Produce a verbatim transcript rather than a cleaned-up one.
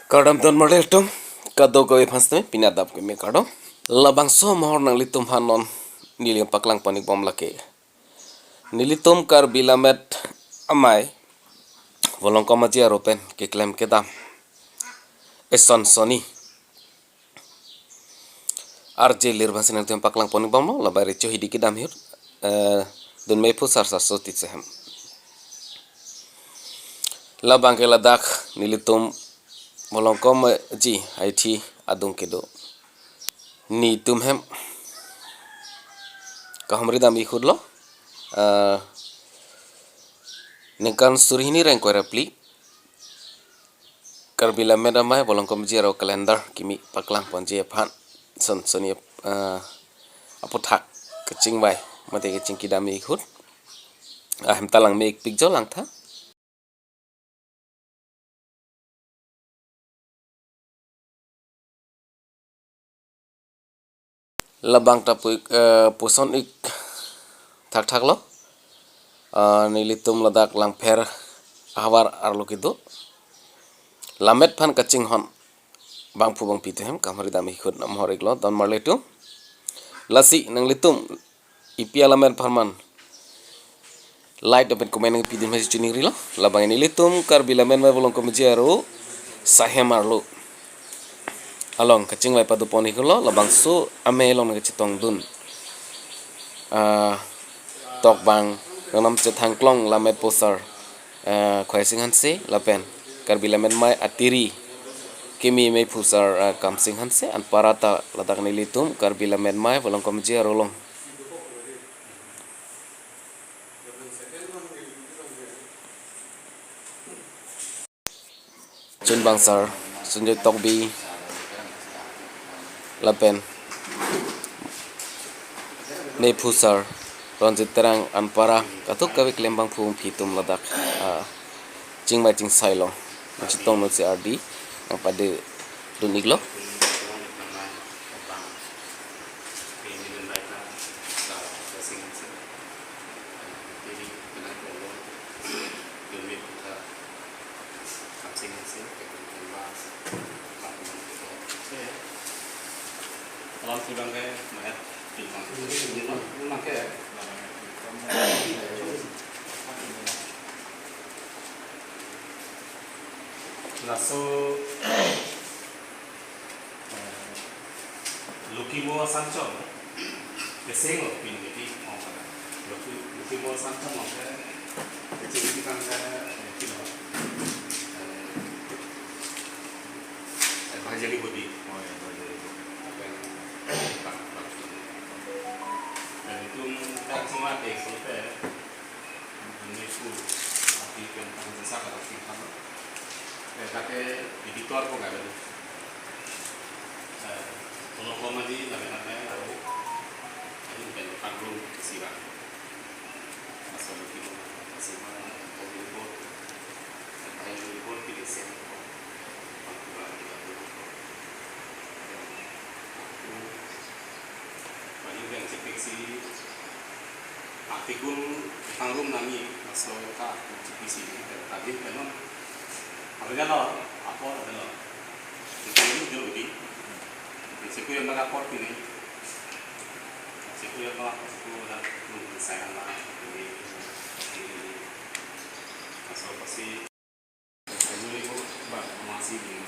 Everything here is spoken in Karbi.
Kardom don marli atum, kadokave aphan sitame pini adap kimi kardom. Labangso amohor nanglitum aphan non neli paklang pon-ik bom lake. Nelitum Karbi Lammet Amei Volongkom Aji aro pen keklem kedam eson sonni arje lir aphan si nangtum paklang pon-ik bomlo, labang recho hidi kedam ahut, eh, dun meiphu sar sar so ti sehem. Labang ke ladak nelitum Volongkom Aji Haithi adung kedo netum hem kahumri dam-ik ahut lo, eh, ningkan suri hini ra ingkoi ra phli Karbi Lammet Amei Volongkom Aji aro calendar kimi paklang ponji aphan son sonni, eh, aputhak kachingvai mate kachingki dam-ik ahut ahem ta langme-ik pik jo langtha. Labang ta pu-, eh, puson-ik thakthak lo. Eh, nelitum ladak Langpher ahavar arlo kedo. Lammet aphan kachinghon bangphu bangphi atum hem kahumri dam-ik ahut amohor-ik lo don marli atum. Lasi nanglitum ipi alammet apharman like lapen comment nangpi dun masi choningri lo. Labang nelitum Karbi Lammet Amei Volongkom Aji aro sahem arlo along kachingvai pado pon-ik lo, labangso amei along nangkachetong dun, ah, tokbang nangnam chethangklong lammet posar, eh, Khoising Hanse lapen Karbi Lammet Amei atiri kimi meiphu sar, eh, Kamsing Hanse, anparta ladak nelitum Karbi Lammet Amei Volongkom Aji aro along chunbangsar Sunjoy Tokbi lapen meiphu sar Ronjit Terang anparta kadokave klem bangphu bangphi atum ladak, ah, chingvai chingsai along nangchetong dun si ardi nangpado dun-ik lo. Laso, eh, Lokimo Sanchon, keseng lo pin jadi mau pada. Loki-, Lokimo Sanchon mau ke, kecil kita ke, eh, kilo. Eh, eh, Bhajali Bodi. Oh ya, Bhajali Bodi. Apa yang, Pak, Pak. Dan itu kita semua ada yang selesai. Meiphu, ati pen pangsa ka ati kan. Eh, kate editor ko kare. Eh, Volongkom Aji kare kate aro. Ahin pen pangrum sira. Asal kimo sima ko report. Ko report ki desen ko. Pangkuran kita ko. Pangkuran cek si artikel pangrum nangji, laso ta C P C ni, ta din penon. Apa jalo, apa jalo. Itu ini jauh di. Seku yang mana apa ini? Seku yang mana apa? Seku ada saya lah. Ini, ini. Laso pasi Ayuri ko ba masi di.